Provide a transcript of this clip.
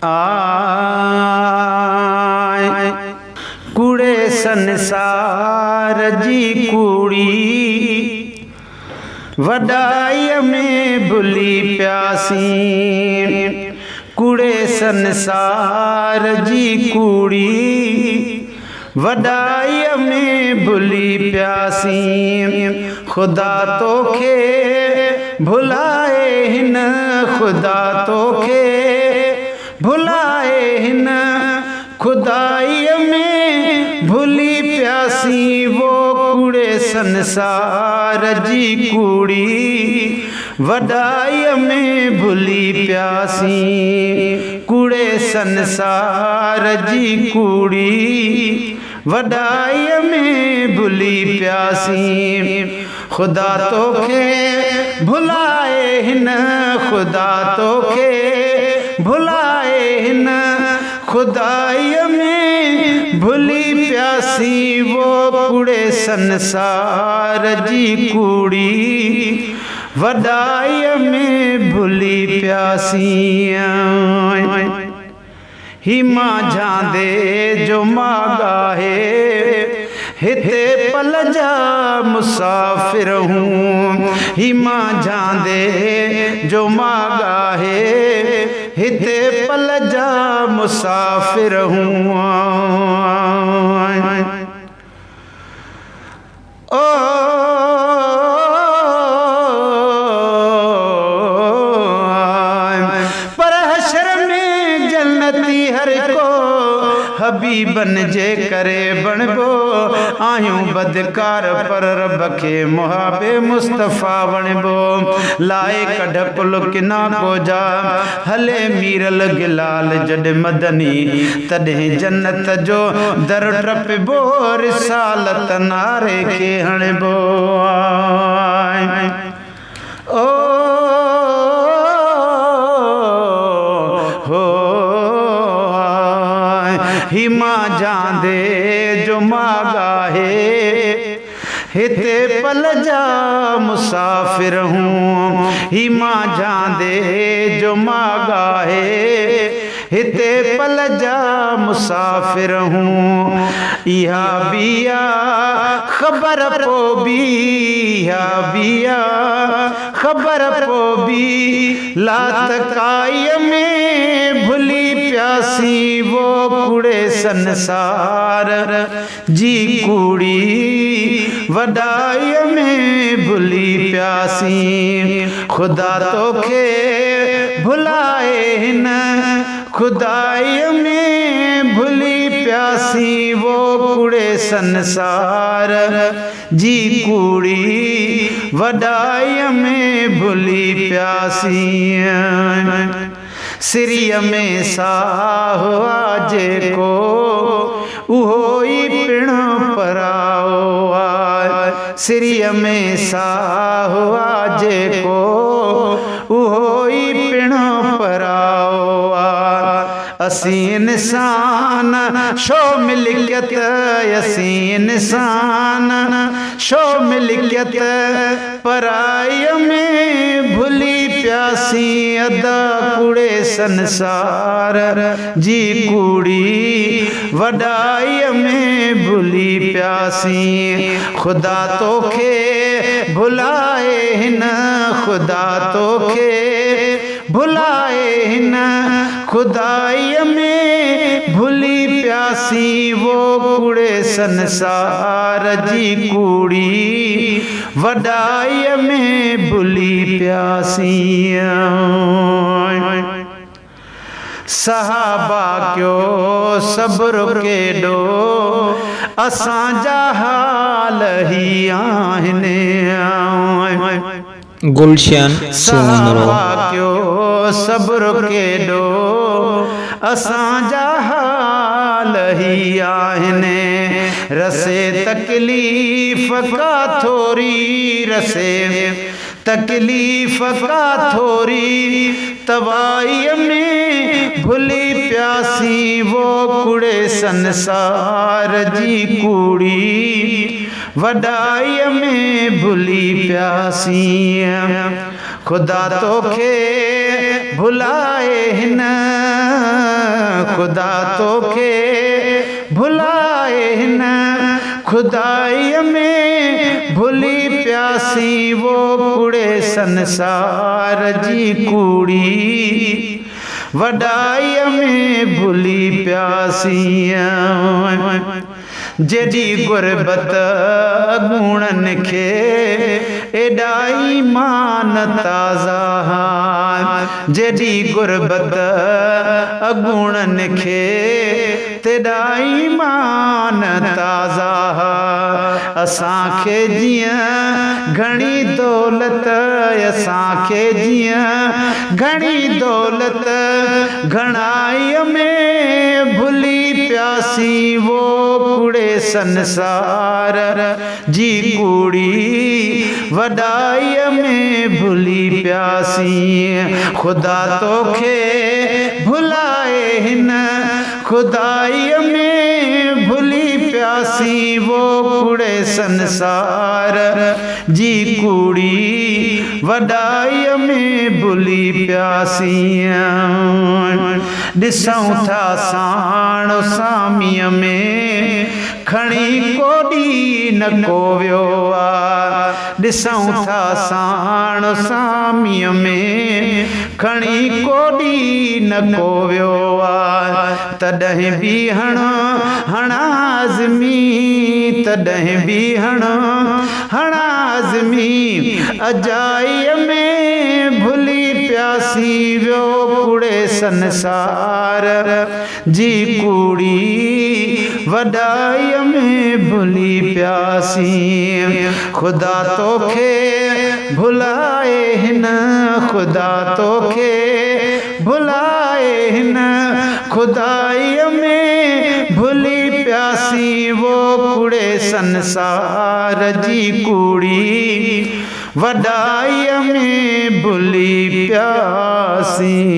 آء ڪوڙي سنسار جي ڪوڙي وڏائيء ۾ ڀلي پياسين. ڪوڙي سنسار جي ڪوڙي وڏائيء ۾ ڀلي پياسين. خدا توکي ڀلائي هن خدا توکي ڀلائي هن خدائيء ۾ ڀلي پياسين وو ڪوڙي سنسار جي ڪوڙي وڏائيء ۾ ڀلي پياسين ڪوڙي سنسار جي ڪوڙي وڏائيء ۾ ڀلي پياسين خدا توکي ڀلائي هن خدا توکي ڀلائي هن خدائيء ۾ ڀلي پياسين وو ڪوڙي سنسار جي ڪوڙي وڏائيء ۾ ڀلي پياسين. هي مانجهاندي جو ماڳ آهي، هتي پل جا مسافر هون. هي مانجهاندي جو ماڳ آهي، هتي پل جا مسافر هون. پر حشر ۾ جنتي هر ڪو حبيبن جي ڪري بڻبو. آهيون بدڪار پر رب کي محاب مصطفيٰ وڻبو. لائي ڪڍ ڪل ڪنا ڪو جا هلي ميرل گلال جڏ مدني تڏهن جنت جو در ٽپبو رسالت نعري کي هڻبو او هو هي مانجهاندي جو ماڳ آهي. هتي پل جا مسافر هون، هي مانجهاندي جو ماڳ آهي. هتي پل جا مسافر هون، اها به آ خبر پو به، اها به آ خبر پو به، لات ڪائيء ۾ ڀلي پياسين وو ڪوڙي سنسار. جي ڪوڙي وڏائيء ۾ ڀلي پياسين. خدا توکي ڀلائي هن خدائيء ۾ ڀلي پياسين وو ڪوڙي سنسار جي ڪوڙي وڏائيء ۾ ڀلي پياسين. سريء ۾ ساهه آ جيڪو، اهو ئي پڻ پرائو آ. سريء ۾ ساهه آ جيڪو، اهو ئي پڻ پرائو آ. اسين انسان شو ملڪيت، اسين انسان شو ملڪيت. پرائيء ۾ ڀلي پياسين ادا ڪوڙي سنسار جي ڪوڙي وڏائيء ۾ ڀلي پياسين خدا توکي ڀلائي هن خدا توکي ڀلائي هن خدائيء ۾ ڀلي پياسين وو ڪوڙي سنسار جي ڪوڙي وڏائيء ۾ ڀلي پياسين. صحابه ڪيو صبر ڪيڏو اسان جا حال هي آهن. گلشن سومرو. صحابه ڪيو صبر ڪيڏو اسان جا حال هي آهن. رسي تڪليف ڪا ٿوري رسي تڪليف ڪا ٿوري توائيء ۾ ڀلي پياسين وو ڪوڙي سنسار جي ڪوڙي وڏائيء ۾ ڀلي پياسين. خدا توکي ڀلائي هن. خدا توکي ڀلائي هن خدائيءَ ۾ ڀلي پياسين وو ڪوڙي سنسار جي ڪوڙي وڏائيءَ ۾ ڀلي پياسين. جيڏي غربت اڳوڻن کي ايڏا ايمان تازا، جيڏي غربت اڳوڻن کي تيڏا ايمان تازا. اسان کي جيئن گهڻي دولت، اسان کي جيئن گهڻي دولت گهڻائيءَ ۾ ڀلي پياسين وو ڪوڙي سنسار جي ڪوڙي وڏائيءَ ۾ ڀلي پياسين. خدا توکي ڀلائي هن خدائيءَ ۾ ڀلي پياسين وو ڪوڙي سنسار جي ڪوڙي وڏائيءَ ۾ ڀلي پياسين. ڏسون ٿا ساڻ ساميءَ ۾ کڻي ڪوڏي نه ڪو ويو آ، ڏسون ٿا ساڻ ساميءَ ۾ کڻي ڪوڏي نه ڪو ويو آ. تڏهن به هڻ هڻازمي، تڏهن به هڻ هڻازمي اجائيءَ ۾ ڀلي پياسين ويو ڪوڙي سنسار جي ڪوڙي وڏائيءَ ۾ ڀلي پياسين. خدا توکي ڀلائي هن خدا توکي ڀلائي هن خدائيءَ ۾ ڀلي پياسين وو ڪوڙي سنسار جي ڪوڙي وڏائيءَ ۾ ڀلي پياسين.